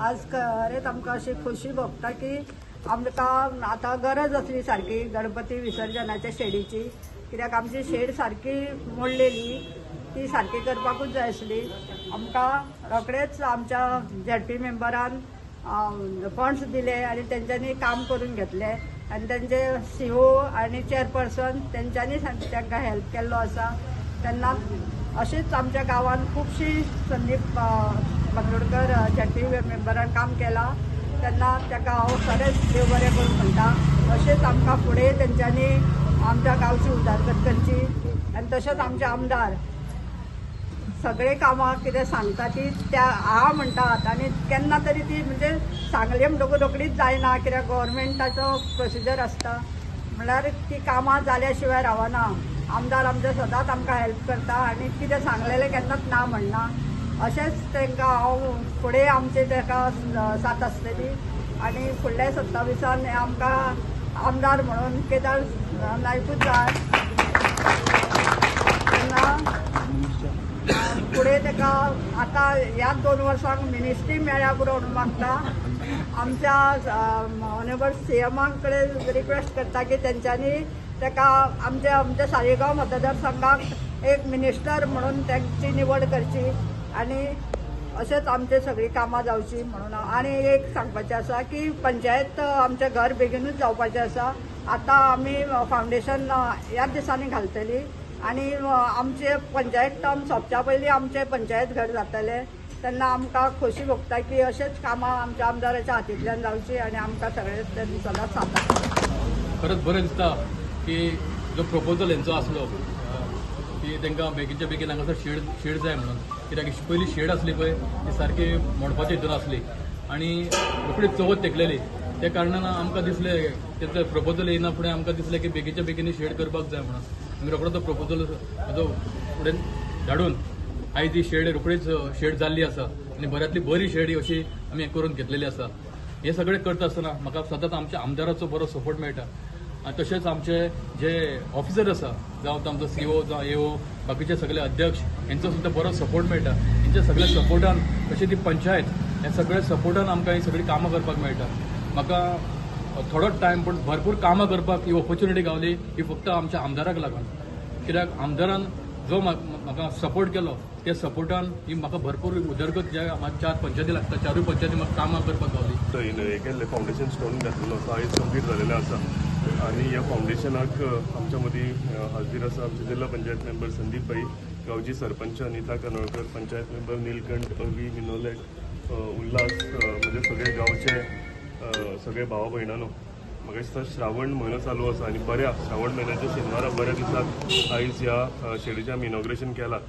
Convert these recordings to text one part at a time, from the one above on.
आज खरेंच आमकां अशी खोशी भोगता की आमकां आतां गरज आसली सारकी गणपती विसर्जनाच्या शेडीची, कित्याक आमची शेड सारकी मोडलेली, ती सारकी करपाकूच जाय आसली. आमकां रोखडेच आमच्या झेडपी मेंबरान फंड्स दिले आनी तेंच्यांनी काम करून घेतले आनी तेंचे सीओ आनी चेअरपर्सन तेंच्यांनी तांकां हेल्प केल्लो आसा. तेन्ना अशीच आमच्या गांवांत खुबशी संदीप बांदोडकर झेडपी मेंबरान काम केलां. तेन्ना ताका हांव खरेंच देव बरें करूं म्हणटा. अशेंच आमकां फुडें तेंच्यांनी आमच्या गांवची उदरगत करची आनी तशेंच आमचे आमदार सगळे कामां कितें सांगता ती त्या हा म्हणटात आनी केन्ना तरी ती म्हणजे सांगली म्हणटकूच रोखडीच जायना, कित्याक गव्हर्मेंटाचो प्रोसिजर आसता, म्हणल्यार ती कामां जाल्या शिवाय रावना. आमदार आमचे सदांच आमकां हेल्प करता आनी कितें सांगलेलें केन्नाच ना म्हणना. अशेंच तांकां हांव फुडें आमचे ताका साथ आसतली आनी फुडल्या 27 आमकां आमदार म्हणून केदार नायकूच जाय. तेन्ना फुडें ताका आतां ह्या 2 वर्सांक मिनिस्ट्री मेळ्ळ्या पुरो म्हणून मागता. आमच्या ऑनरेबल सीएमा कडेन रिक्वेस्ट करता की तेंच्यांनी ताका आमच्या आमच्या साळगांव मतदारसंघाक एक मिनिस्टर म्हणून तांची निवड करची आनी अशेंच आमचे सगळीं कामां जावची म्हणून. आनी एक सांगपाचें आसा की पंचायत आमचें घर बेगीनूच जावपाचें आसा. आतां आमी फावंडेशन ह्याच दिसांनी घालतली आनी आमचे पंचायत टर्म सोंपच्या पयलीं आमचें पंचायत घर जातलें. तेन्ना आमकां खोशी भोगता की अशेंच कामां आमच्या आमदाराच्या हातींतल्यान जावची आनी आमकां सगळें तें सदांच साथ. खरेंच बरें दिसता की जो प्रपोजल हेंचो आसलो की तांकां बेगीनच्या बेगीन हांगासर शेड जाय म्हणून, कित्याक पयली शेड आसली पळय ती सारकी मोडपाच्या हितून आसली आनी रोखडीच चवथ तेकलेली. त्या कारणान आमकां दिसलें तेचो प्रपोजल येयना फुडें आमकां दिसलें की बेगीनच्या बेगीन शेड करपाक जाय म्हणून आमी रोखडो तो प्रपोजल जो फुडें धाडून आयज ही शेड रोखडीच शेड जाल्ली आसा आनी बऱ्यांतली बरी शेड अशी आमी करून घेतलेली आसा. हें सगळें करता आसतना म्हाका सदांच आमच्या आमदाराचो बरो सपोर्ट मेळटा आनी तशेंच आमचे जे ऑफिसर आसा, जावं तो आमचो सीओ जावं एओ, बाकीचे सगळे अध्यक्ष हेंचो सुद्दां बरो सपोर्ट मेळटा. हेंच्या सगळ्या सपोर्टान तशें ती पंचायत ह्या सगळ्या सपोर्टान आमकां ही सगळीं कामां करपाक मेळटा. म्हाका थोडोच टायम पूण भरपूर कामां करपाक ही ऑपॉर्च्युनिटी गावली ही फक्त आमच्या आमदाराक लागून, कित्याक आमदारान जो म्हाका सपोर्ट केलो त्या सपोर्टान ही म्हाका भरपूर उदरगत ज्या 4 पंचायती लागता 4 पंचायती म्हाका कामां करपाक गावली. केल्लें फावंडेशन स्टोन घातलेलो आसा, आयज कंप्लीट जालेलें आसा आनी ह्या फावंडेशनाक आमच्या मदीं हाजीर आसा आमचे जिल्हा पंचायत मेंबर संदीप भाई, गांवची सरपंच अनिता कानोळकर, पंचायत मेंबर नीलकंठ, अवी, मिनोलेट, उल्हास, म्हणजे सगळे गांवचे सगळे भावा भयणांनो, म्हाका दिसता श्रावण म्हयनो चालू आसा आनी बऱ्या श्रावण म्हयन्याच्या शेनवारा बऱ्या दिसाक आयज ह्या शेडीचें आमी इनॉग्रेशन केलां.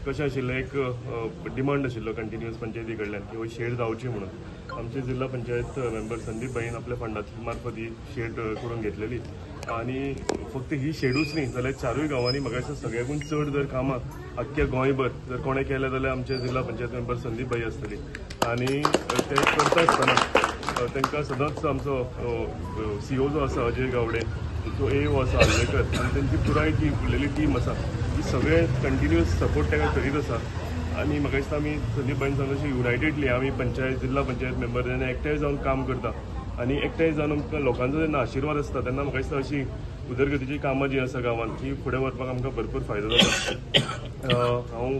कशें आशिल्लें एक डिमांड आशिल्लो कंटिन्युअस पंचायती कडल्यान की हो शेड जावची म्हणून. आमचे जिल्हा पंचायत मेंबर संदीप भाईन आपल्या फंडांतल्या मार्फत ही शेड करून घेतलेली आनी फक्त ही शेडूच न्ही जाल्यार 4 गांवांनी म्हाका दिसता सगळ्याकून चड जर कामां आख्ख्या गोंयभर जर कोणें केलें जाल्यार आमचे जिल्हा पंचायत मेंबर संदीप भाई आसतली. आनी ते करता आसतना तांकां सदांच आमचो सीओ जो आसा अजय गावडे, जो एओ आसा आर्लेकर आनी तेंची पुराय जी फुडलेली टीम आसा ती सगळे कंटिन्युअस सपोर्ट ताका करीत आसा. आनी म्हाका दिसता आमी संदीप भाईन सांगलें तशें युनायटेडली आमी पंचायत जिल्हा पंचायत मेंबर जेन्ना एकठांय जावन काम करता आनी एकठांय जावन आमकां लोकांचो जेन्ना आशिर्वाद आसता तेन्ना म्हाका दिसता अशी उदरगतीची कामां जीं आसा गांवांत ती फुडें व्हरपाक आमकां भरपूर फायदो जाता. हांव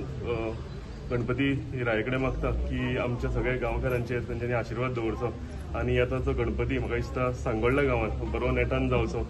गणपती राये कडेन मागता की आमच्या सगळ्या गांवकारांचेर तेंच्यांनी आशिर्वाद दवरचो आनी आतां तो गणपती म्हाका दिसता सांगोळ्ळा गांवांत बरो नेटान जावचो.